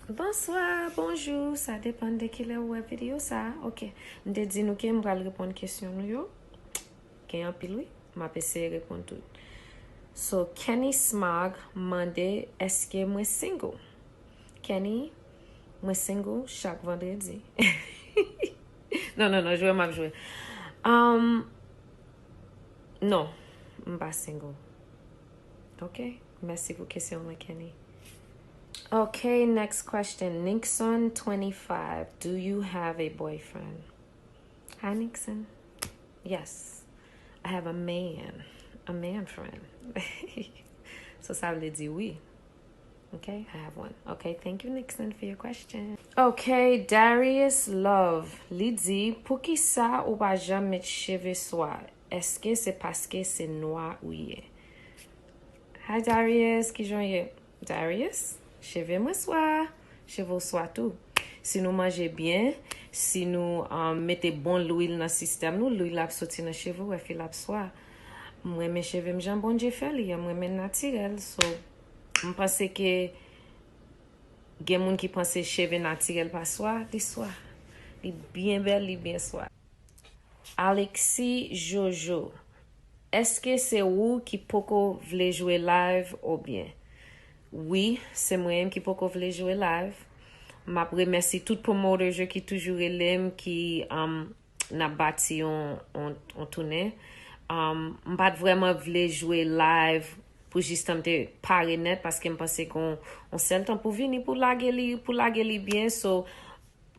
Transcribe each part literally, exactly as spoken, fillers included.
Bonswa, bonjou, sa depann de kilè ou wè videyo sa. Ok, m te di nou ke m pral reponn kesyon nou yo. Gen anpil wi, m ap eseye reponn tout. So, Kenny Smog mande, èske mwen single? Kenny, mwen single chak vandredi. Non, non, non, jwe m ap jwe. Um, non, m pa single. Ok, mèsi pou kesyon lan, Kenny. Ok, next question. Nixon twenty-five, do you have a boyfriend? Hi, Nixon. Yes, I have a man. A man friend. So, sa vle di wi. Ok, I have one. Ok, thank you, Nixon, for your question. Ok, Darius Love. Li di, poukisa ou pa janm met cheve swa? Èske se paske se nwa ou ye? Hi, Darius, kijan w ye? Darius, cheve mwen swa, cheve w swa tou. Si nou manje byen, si nou um, mete bon lwil nan sistèm nou, lwil la ap soti nan cheve w, epi l ap swa. M renmen cheve m jan Bondye fè li an, m renmen natirèl. So, m panse ke gen moun ki panse cheve natirèl pa swa, li swa. Li byen bèl, li byen swa. Alexis Jojo, èske se ou ki poko vle jwe live oubyen? Wi, se mwen menm ki poko vle jwe live. M ap remèsye tout promoters yo ki toujou rele m, ki um, n ap bati yon, yon, yon tounen. Um, m pa t vrèman vle jwe live pou jistan m te pare nèt paske m panse gen yon sèl tan pou vini pou lage li, pou lage li byen. So,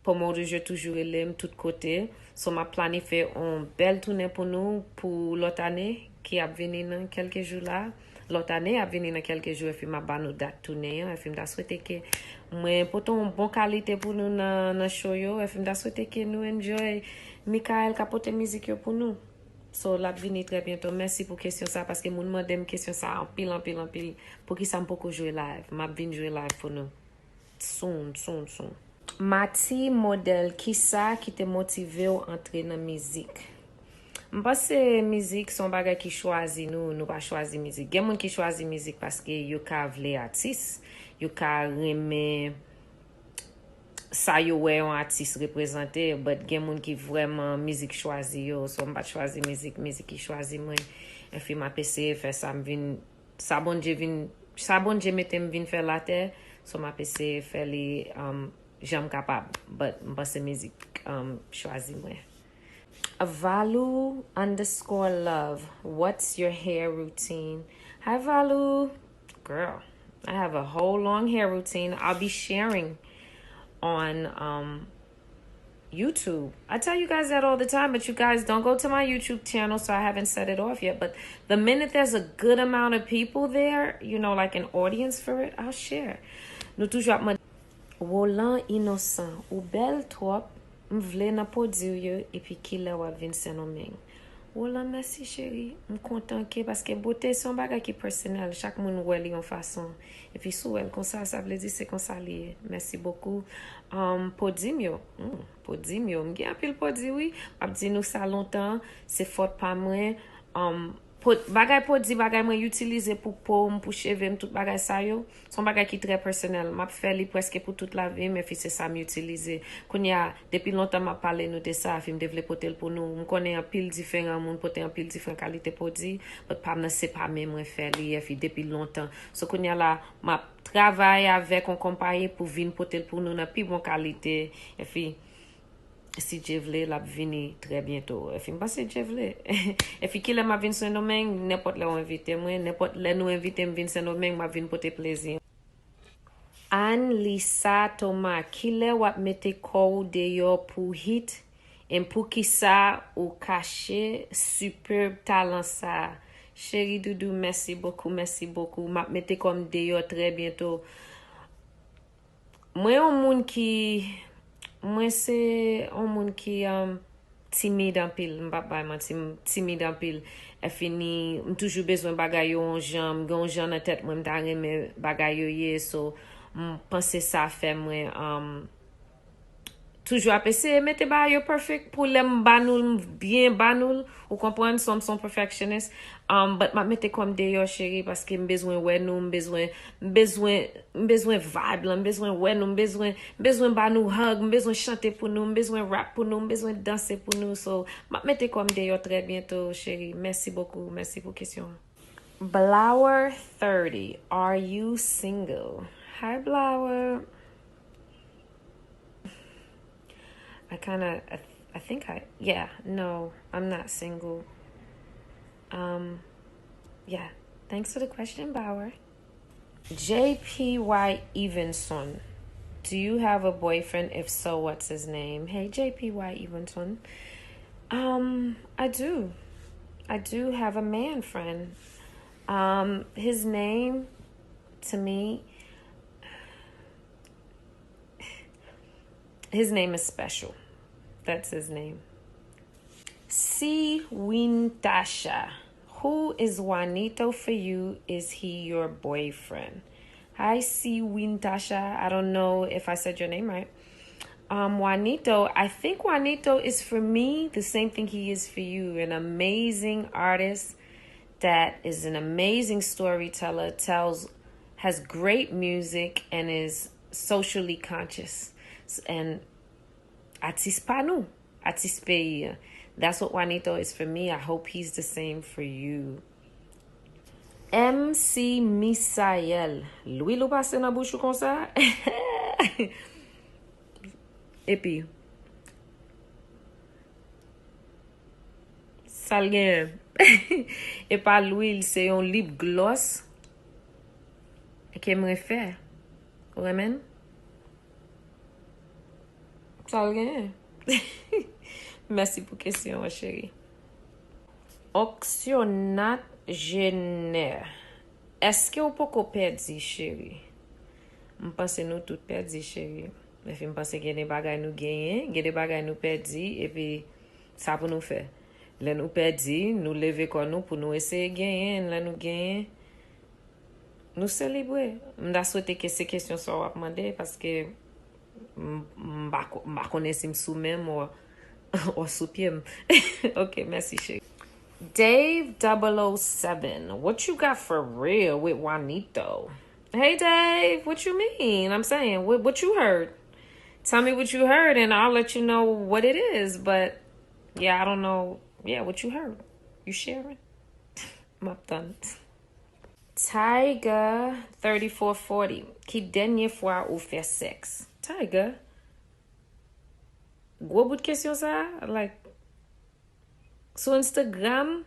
promoters yo toujou rele m tout kote. So, m ap planifye yon bèl tounen pou nou pou lòt ane ki ap vini nan kèlke jou la. Lòt ane ap vini nan kèlke jou, epi m ap ba nou dat tounen an. Epi m ta swete ke mwen pote yon bon kalite pou nou nan, nan show yo. Epi m ta swete ke nou enjoy Michael ka pote mizik yo pou nou. So, l ap vini trè byento. Mèsi pou kesyon sa, paske moun mande m kesyon sa anpil, anpil, anpil. Poukisa m poko jwe live? M ap vin jwe live pou nou. Soon, soon, soon. Mati Modèl, kisa ki te motive w antre nan mizik? M panse mizik se yon bagay ki chwazi nou, nou pa chwazi mizik. Gen moun ki chwazi mizik paske yo ka vle atis, yo ka renmen sa yo wè yon atis reprezante, but gen moun ki vrèman mizik chwazi yo, so m pa t chwazi mizik, mizik ki chwazi mwen. Epi m ap eseye fè sa m vin, sa Bondye vin, sa Bondye mete m vin fè latè, so m ap eseye fè li um, jan m kapab, but m panse mizik um, chwazi mwen. Valou underscore love, what's your hair routine? Hi Valou. Girl, I have a whole long hair routine I'll be sharing on um, YouTube. I tell you guys that all the time, but you guys don't go to my YouTube channel, so I haven't set it off yet. But the minute there's a good amount of people there, you know, like an audience for it, I'll share. Nou toujou ap mande. Roland Innocent, ou bèl twòp, m vle nan pwodui w yo, epi kilè w ap vin Sendomeng? Roland, mèsi cheri, m kontan ke, paske bote se yon bagay ki pèsonèl, chak moun wè li yon fason. Epi si w wè l konsa, sa vle di se konsa li ye. Mèsi bokou. Um, pwodui m yo, hmm, pwodui m yo, m gen anpil pwodui wi, m ap di nou sa lontan, se fòt pa mwen. Um, Bagay pwodui, bagay mwen itilize pou po m, pou cheve m, tout bagay sa yo, se yon bagay ki trè pèsonèl. M ap fè li prèske pou tout lavi m, epi se sa m itilize. Kounye a, depi lontan m ap pale nou de sa, epi m te vle pote l pou nou. M konnen anpil diferan moun pote anpil diferan kalite pwodui, but pa m nan se pa men mwen fè li, epi depi lontan. So kounye a la, m ap travay avèk yon konpayi pou vin pote l pou nou nan pi bon kalite, epi Si Dye vle, l ap vini trè byento. Epi m panse Dye vle. Epi kilè m ap vin Sendomeng, nenpòt lè w envite mwen, nenpòt lè nou envite m vin Sendomeng, m ap vin pote plezi. Anne Lisa Thomas, kilè w ap mete kò w deyò pou hit? And poukisa ou kache superb talan sa? Cheri doudou, mèsi bokou, mèsi bokou. M ap mete kò m deyò trè byento. Mwen yon moun ki, mwen se yon moun ki um, timid anpil, m p ap bay manti, m timid anpil. Efini, m toujou bezwen bagay yo yon jan, m gen yon jan nan tèt mwen, m ta renmen bagay yo ye, so m panse sa fè mwen um, toujou ap eseye mete bagay yo perfect pou lè m ba nou l, m byen ba nou l. Ou konprann? So, m son perfectionist. Um, but m ap mete kò m deyò, cheri, paske m bezwen wè nou, m bezwen, m bezwen, m bezwen vibe lan, m bezwen wè nou, m bezwen, m bezwen ba nou hug, m bezwen chante pou nou, m bezwen rap pou nou, m bezwen danse pou nou. So, m ap mete kò m deyò trè byento, cheri. Mèsi bokou, mèsi pou kesyon an. Blower thirty, are you single? Hi, Blower. I kind of, I, I think I, yeah, no, I'm not single. Um, yeah, thanks for the question, Bauer. J P Y Evenson, do you have a boyfriend? If so, what's his name? Hey, J P Y Evenson. Um, I do. I do have a man friend. Um, his name to me, his name is special. That's his name. C Wintasha. Who is Juanito for you? Is he your boyfriend? Hi, C Wintasha. I don't know if I said your name right. Um, Juanito, I think Juanito is for me the same thing he is for you. An amazing artist that is an amazing storyteller, tells, has great music, and is socially conscious. And atis pa nou, atis peyi an. That's what Juanito is for me. I hope he's the same for you. M C Misael, lwil ou pase nan bouch ou konsa? Epi, sa l genyen? E pa lwil, se yon lip gloss ke m refè. Ou renmen l? Sa l genyen? Mèsi pou kesyon an, cheri. Onksyonat Jenè. Èske w poko pèdi, cheri? M panse nou tout pèdi, cheri. Epi m panse gen de bagay nou genyen, gen de bagay nou pèdi, epi sa pou nou fè. Lè nou pèdi, nou leve kò nou pou nou eseye genyen. Lè nou genyen, nou selebre. M ta swete ke se kesyon sa w ap mande, paske m, m pa ko-, m pa konnen si m sou men m ou, ou sou pye m. Ok, mèsi, cheri. Dave double oh seven, what you got for real with Juanito? Hey, Dave, what you mean? I'm saying, what, what you heard? Tell me what you heard, and I'll let you know what it is. But, yeah, I don't know. Yeah, what you heard? You sharing? M ap tann. Tiger thirty-four forty, ki dènye fwa ou fè sèks? Tiger, gwo bout kesyon sa, like, sou Instagram,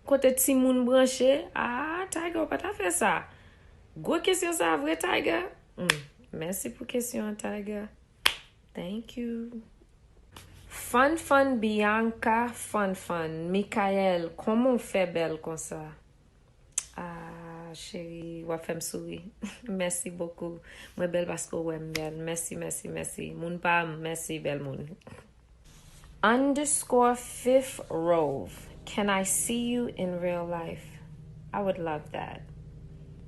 kote timoun branche, ah, Tiger, ou pa ta fè sa. Gwo kesyon sa, vre, Tiger? Mm. Mèsi pou kesyon an, Tiger. Thank you. Fanfan Bianca, Fanfan, Michael, kòman w fè bèl konsa? Ah, cheri, w ap fè m souri. Mèsi bokou. Mwen bèl paske w wè m bèl. Mèsi, mèsi, mèsi. Moun pa m, mèsi, bèl moun. Underscore fifth Rove. Can I see you in real life? I would love that.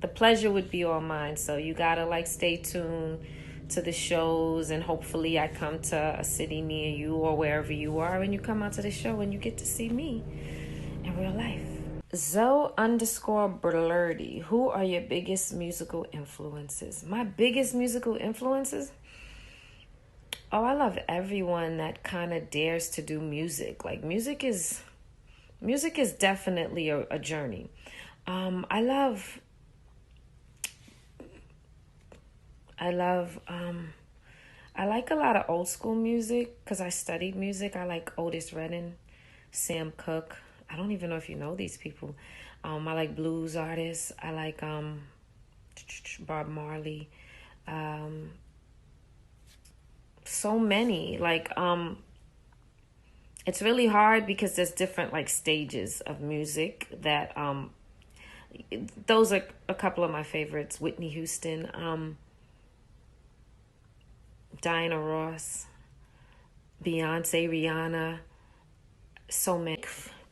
The pleasure would be all mine. So you gotta, like, stay tuned to the shows, and hopefully I come to a city near you or wherever you are, and you come out to the show and you get to see me in real life. Zoe underscore Blurdy. Who are your biggest musical influences? My biggest musical influences? Oh, I love everyone that kind of dares to do music. Like, music is, music is definitely a, a journey. Um, I love, I love, um, I like a lot of old school music 'cause I studied music. I like Otis Redding, Sam Cooke. I don't even know if you know these people. Um, I like blues artists. I like, um, Bob Marley. Um, so many. Like, um, it's really hard because there's different, like, stages of music that, um, those are a couple of my favorites. Whitney Houston, um, Diana Ross, Beyonce, Rihanna, so many.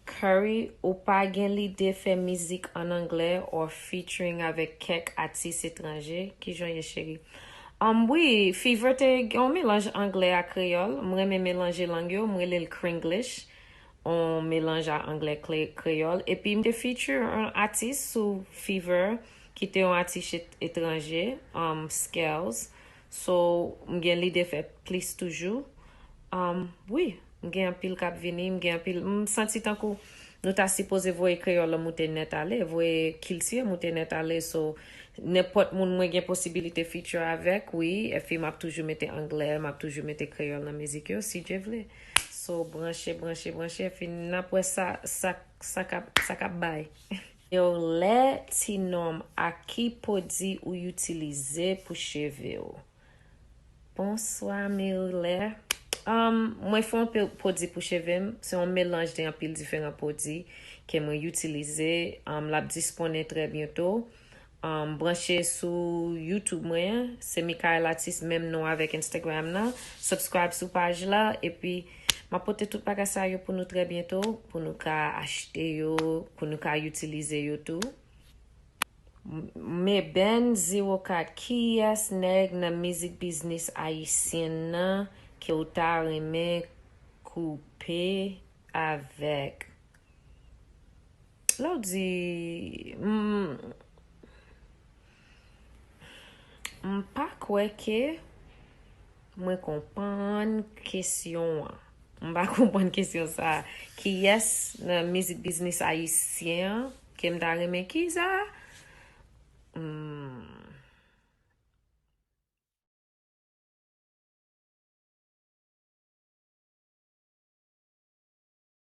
Curry, ou pa gen lide fè mizik an anglè or featuring avèk kèk atis etranje? Kijan w ye, cheri? Um, wi, Fever te gen yon melanj anglè a kreyòl. M renmen melanje lang yo, m rele l Kringlish. Yon melanj a anglè kle- kreyòl. Epi m te feature yon atis sou Fever ki te yon atis et- etranje, um, Scales. So, m gen lide fè plis toujou. Um, wi, m gen anpil k ap vini, m gen anpil, m santi tankou nou ta sipoze voye kreyòl la moute nèt ale, voye kilti a moute nèt ale. So, nenpòt moun mwen gen posibilite feature avèk, wi, epi m ap toujou mete anglè, m ap toujou mete kreyòl nan mizik yo, si Dye vle. So, branche, branche, branche, epi n ap wè sa, sa, sa k ap, sa k ap bay. Mirlè, ti nonm, a ki pwodui ou itilize pou cheve w? Bonswa, Mirlè. Um, mwen fè yon pe- pwodui pou cheve m. Se yon melanj de anpil diferan pwodui ke mwen itilize. Um, l ap disponnen trè byento. Um, branche sou YouTube mwen an, se Michael Artist, menm non avèk Instagram nan. Subscribe sou paj la, epi m ap pote tout bagay sa yo pou nou trè byento, pou nou ka achte yo, pou nou ka itilize yo tou. M- Meben zewo kat, kiyès nèg nan mizik biznis ayisyen nan ke w ta renmen koupe avèk? Lè w di, m, m pa kwè ke mwen konprann kesyon an. M pa konprann kesyon sa a. Kiyès nan mizik biznis ayisyen an ke m ta renmen? Ki sa?